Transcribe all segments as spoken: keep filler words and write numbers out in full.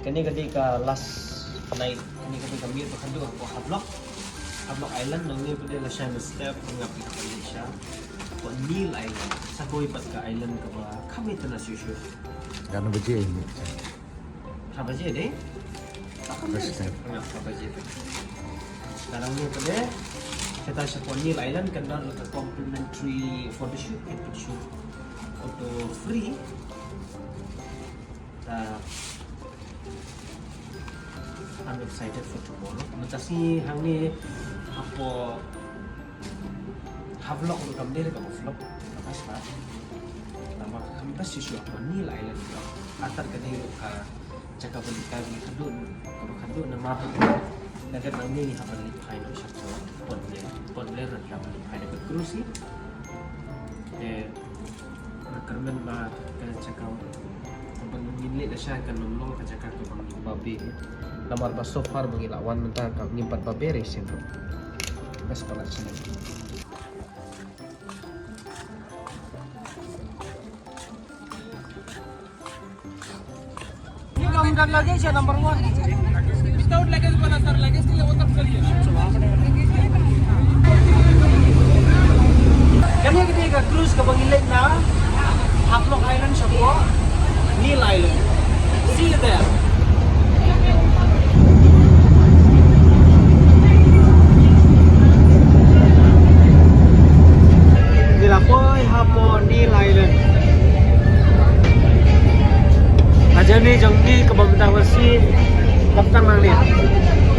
Kane ka dei ka last night, kane ka dei ka miet ba khatduh hapoh Havelock. Havelock Island, nangne pat de la shai mynstep, ngam phi ka pynleit sha. Hapoh Neil Island, sa kawei pat ka island kaba kham itynnad shuh shuh. Kano baje ini? Phra baje de? First time. Phra baje. Nangne pat de, kita shapoh Neil Island kan don ka complimentary photoshoot, photo shoot. Auto free. Uh, I'm excited for tomorrow. Mynta sngi hangne hapoh Havelock ruh kam dei ka vlog. Ka pas ba. Namar ka kham best shisha hapoh Neil Island. Atar ka dei ruh ka jaka ba leit kai ba khatduh, kaba khatduh namar ka dei nangne ngi hap ban leit phai noh shapoh Port Blair. Port Blair ruh ngi hap ban leit phai da ka cruise. Te Nga kyrmen ba ka jaka ba ngin leit lashai kan ym long ka jaka kaba ngim babe. Namar ba so far ba ngi la wan mynta ka ngim pat babe re sien ruh. Best palat sien. Without luggage bana sir, luggage nahi hota sir ye. Kane ka dei ka cruise kaba ngi leit na Havelock Island shapoh Neil Island. See you there. Ngi la poi hapoh Neil Island. Ka journey jong ngi kaba mynta ka sngi ka tang nangne.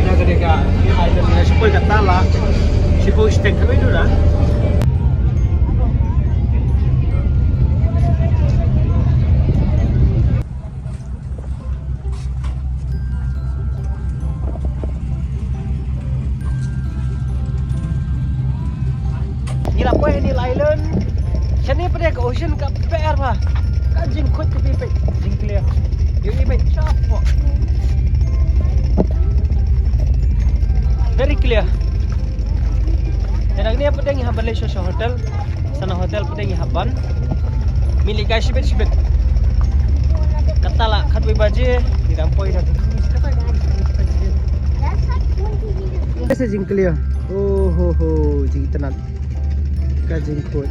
Ïa ka dei ka island, ïa shipoi kata la shipoi shiteng kawei duna. Ngi la poi Neil Island. Shane pat de ka ocean ka ber ba. Ka jingkhuid ka phi peit jingclear. Ïohi peit shapoh. Very clear. Te nangne pat de ngi hap ban leit sha hotel. Sa na hotel pat de ngi hap ban mih leit kai shibit shibit. Kata la khatwei baje ngi dang poi da. Ka sa jingclear. Oh ho ho, jingitynnad. Ka jingkhuid.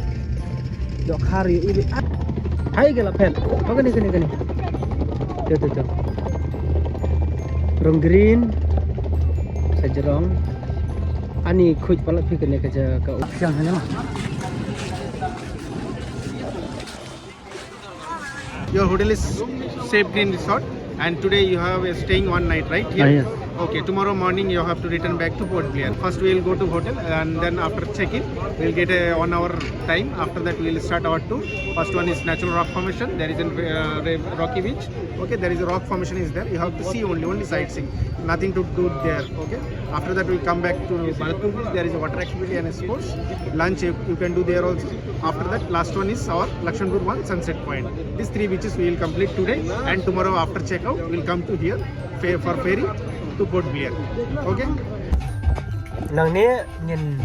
Dok hari ibi. Hai ka la phet. Oh, kane, kane, kane. To, to, to. Rong green. Sa jrong. Ani khuid palat phi kane ka jaka. Jang hanya ma. Your hotel is Safe Green Resort, and today you have a staying one night, right? Here. Ah, yes. Okay, tomorrow morning you have to return back to Port Blair. First we will go to hotel, and then after check-in, we'll get a one hour time. After that, we'll start our tour. First one is natural rock formation. There is a uh, rocky beach. Okay, there is a rock formation is there. You have to see only, only sightseeing. Nothing to do there. Okay. After that, we come back to Bharatpur Beach. There is a water activity and sports. Lunch you, you can do there also. After that, last one is our Lakshmanpur one, Sunset Point. These three beaches we will complete today, and tomorrow after checkout, we'll come to here fe- for ferry to Port Blair. Okay? Nangne ngin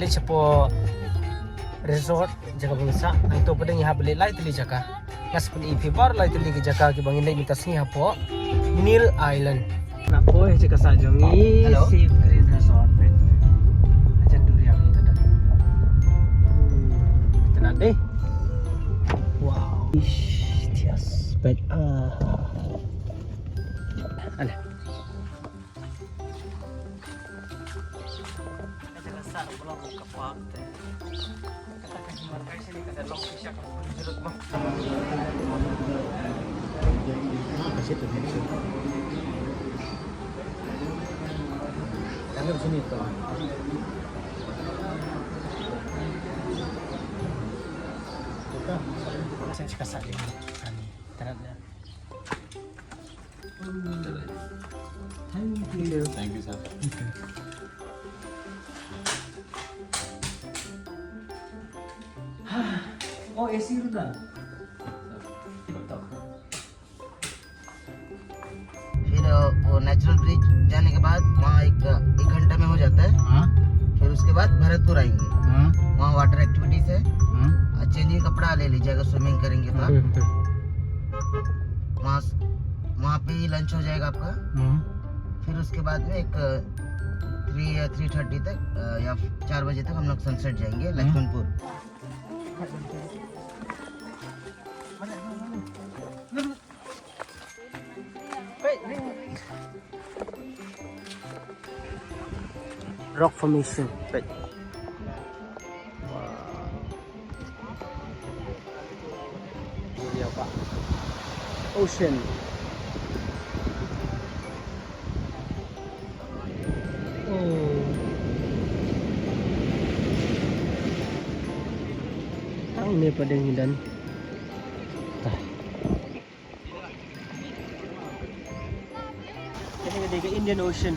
leit shapoh resort jaka ba ngi sah. Hangto pat de ngi hap leit lai tylli jaka. Nga sa pyni ïa phi baroh lai tylli ki jaka kiba ngin leit mynta ka sngi hapoh Neil Island. Nga poi ha jaka sah jong ngi. Hello. Safe Green Resort. Ajan durian kita dah. Hmm, kita nak deh. Wow. Ish, thiah spek. Ah. Alah. Ka jaka sah ruh ka long kum ka park te. Kata ka himar kai shane ka da long shisha ka pynjrut mo. Ah, ka shit tu, ka shit. Tangan sini tu. Ka sah jaka sah dia. Kani. Tara dia. Thank you. Thank you, sir. Oh, A C ruh da. TikTok. फिर वो नेचुरल ब्रिज जाने के बाद वहाँ एक एक घंटा में हो जाता है। हाँ। फिर उसके बाद भरतपुर आएंगे। हाँ। वहाँ वाटर एक्टिविटीज है। हाँ। और चेंजिंग कपड़ा ले लीजिए अगर स्विमिंग करेंगे तो आप। हाँ, हाँ। वहाँ वहाँ पे ही लंच हो जाएगा आपका। हम्म। फिर उसके बाद में एक थ्री या थ्री थर्टी तक, अ, या चार बजे तक हम लोग सनसेट जाएंगे लक्ष्मणपुर। Rock formation. Peit. Wow. Ocean. Oh. Tang ne padeng dan. Tah. Kane ka dei ka Indian Ocean.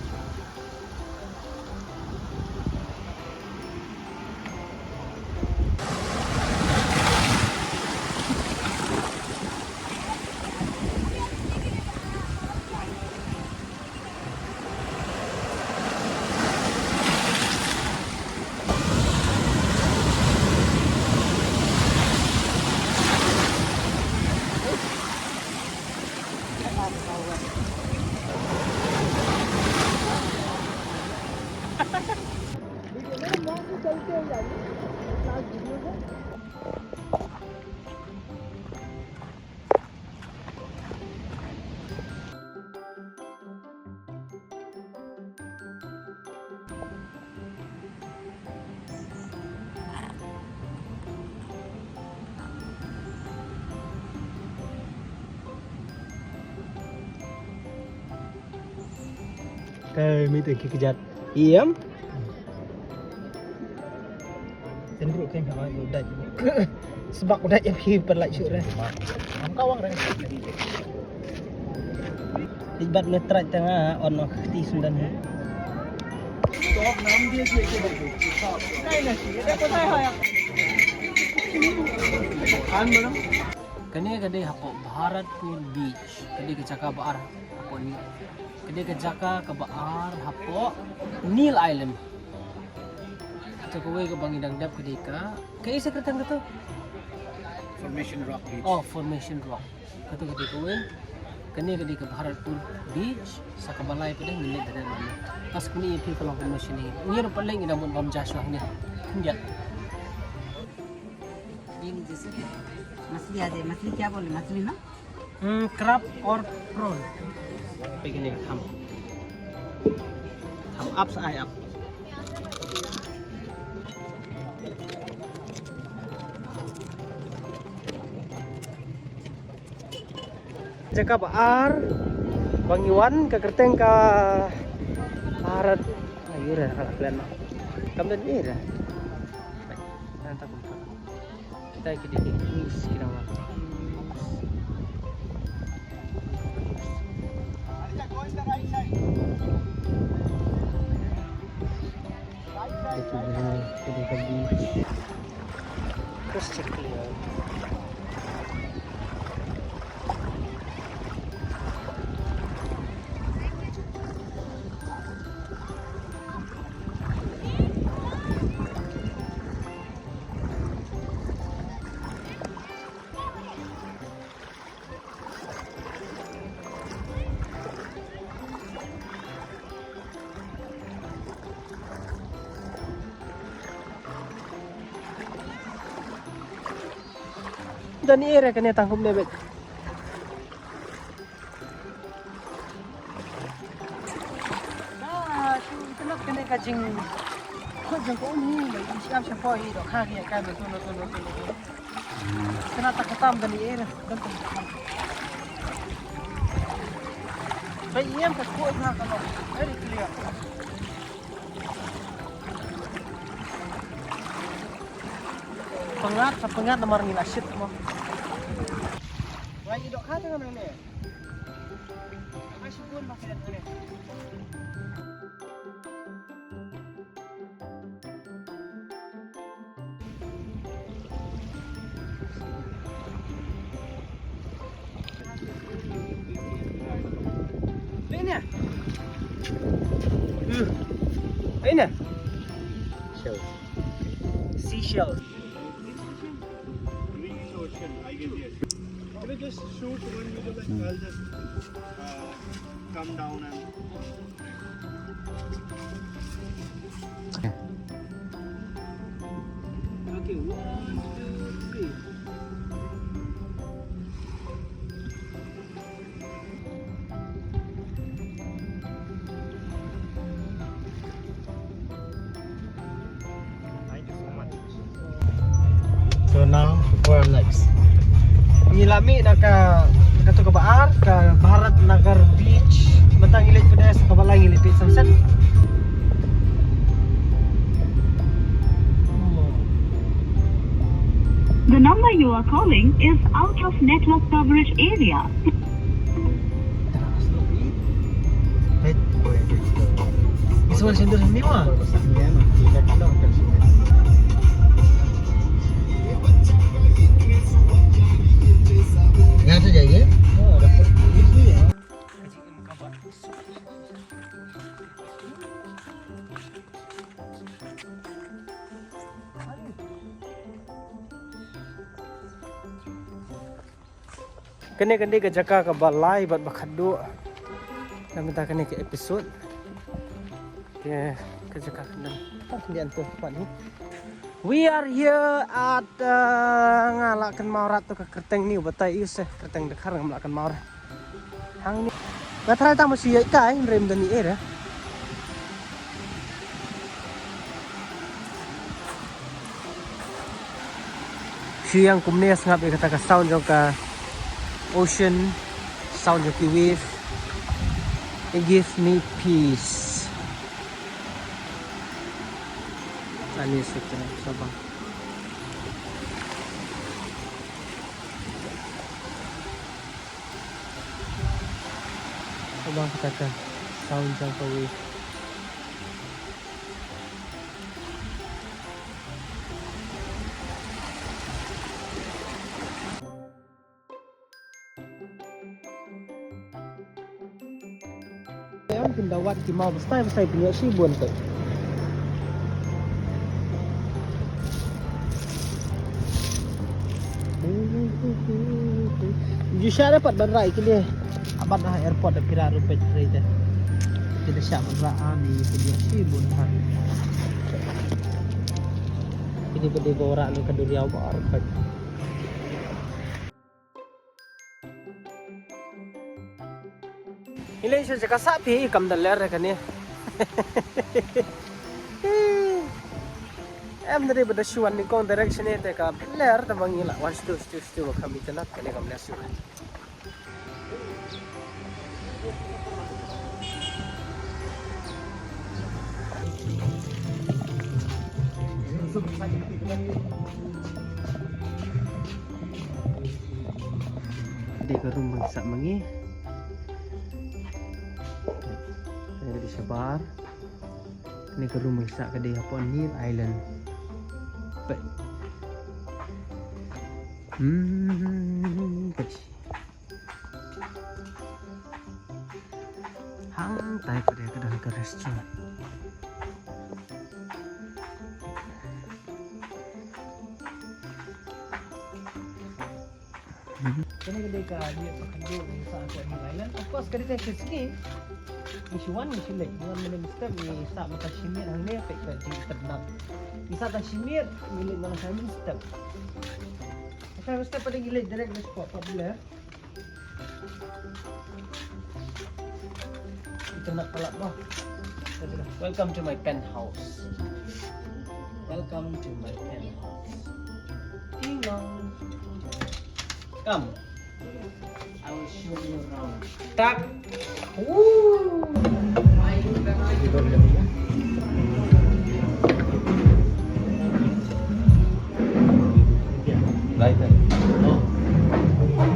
Kai mi te ki kjat. Iem. Ten ruh kai ma u dait. Sbak u dait ïa phi pynlait shuh re. Am ka wang re. Dik bat me trai tang a on no kti sundan he. Kane ka dei hapoh Bharatpur Beach, ka dei ka jaka ba ar hapoh ni. Ka dei ka jaka kaba ar hapoh Neil Island. Kato kawei kaba ngi dang dep ka dei ka, kaei sa kyrteng kato? Formation Rock Beach. Oh, Formation Rock. Kato ka dei kawei. Kane ka dei ka Bharatpur Beach, sa kaba lai pat de ngi leit da dep. Pas kane ïa phi ka long Formation hi. Ngi ruh pat leit ngi dang bun bam ja shuwa hangne. Khyndiat. ये जैसे मछली आ जाए, मछली क्या बोले, मछली ना? Hmm, crab or prawn? Pegini tham. Tham up sa ai up. Jaka ba ar ba ngi wan ka kyrteng ka Bharat. Ayo re, ka plan. Kam dan ni re. Nanti aku buka. Kita ki dei ki cruise ki dang wan. Dei ki dei ki dei ki beach. Crystal clear. Dang ïa re kane tang kumne beit. Ba shu itynnad kane ka jing, ka jingkhot jingkhot hi, ba i sngap sngap poi i dohkha ki ïa kai ba tuno tuno tuno. Kane ta khatam da ni er, kan tum. Ba i em ka khot na ka long very clear. Pyngat, sa pyngat namar ngi la shit mo. Wai i dohkha te ngan ne. Ka shibun ba kane. Ini. Uh. Ini. Shells. Seashells. Can you just shoot one video, like, I'll just, uh, come down and Okay, one, two, three. Thank you so much. So now, where next? Ngi la mih na ka, na ka tu ka ba ar, ka Bharat Nagar Beach. Mynta ngi leit pat sa ka ba lai, ngi leit peit sunset. The number you are calling is out of network coverage area. Hey, boy, this one sender ni ma. Yahan se jayenge? Kane, kane ka jaka ka ba lai bad ba khatduh. Na mynta kane ka episode. Ka, ka jaka ka dang. Ah, kane antu pat ni. We are here at, uh, nga la kynmaw rat tu ka kyrteng ni, batai use kyrteng Dkhar ngam la kynmaw rat. Hangne. Nga tharai tang ba shu ïaid kai, hynrei ym don ei ei re. Shu ïeng kumne sngap ïa kata ka sound jong ka ocean, sound jong ki wave. It gives me peace. Ani suka, sabar. Abang kata ka sound jong ka wave. Em, pynda wad ki maw, bstai bstai pynïoh shibun te. Ju shah re pat ban rah kine. Abat ha airport da pira ruh peit re te. Kine shah ban rah ani pynïoh shibun ha. Kine ba dei ba rah ne ka duriaw ba ruh peit. Ngi leit sha jaka sah phi, kam da ler kane. Em, da dei ba da shu wan nyngkong direction ïa te ka ler, tangba ngi la wan shu shu shu ba kham itynnat kane, kam ler shuh. Dei ka room ba ngi sah ma ngi. Dei ka dei shabar. Kane ka room ba ngi sah ka dei hapoh Neil Island. Peit. Hmm, ka dei. Hangtai pat ka don ka restaurant. Kane ka dei ka liat ba khatduh ba ngi sah hapoh Neil Island. Of course, ka dei ka sngi. Ngi shu wan, ngi shu leit. Ngi wan mynne mynstep, ngi sah mynta shi miet hangne, peit ka jingitynnat. Ngi sah tang shi miet, ngi leit mynta shi miet mynstep. Mynta mynstep pat ngi leit direct na spot pat, bler. Kita nak palat bah. Welcome to my penthouse. Welcome to my penthouse. Ding dong. Come. I will show you around. Tak. Woo.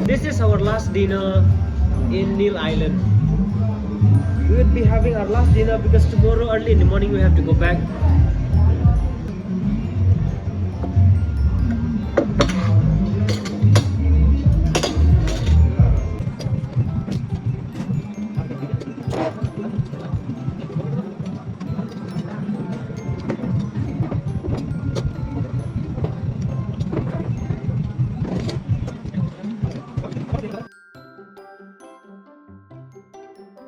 This is our last dinner in Neil Island. We will be having our last dinner because tomorrow early in the morning we have to go back.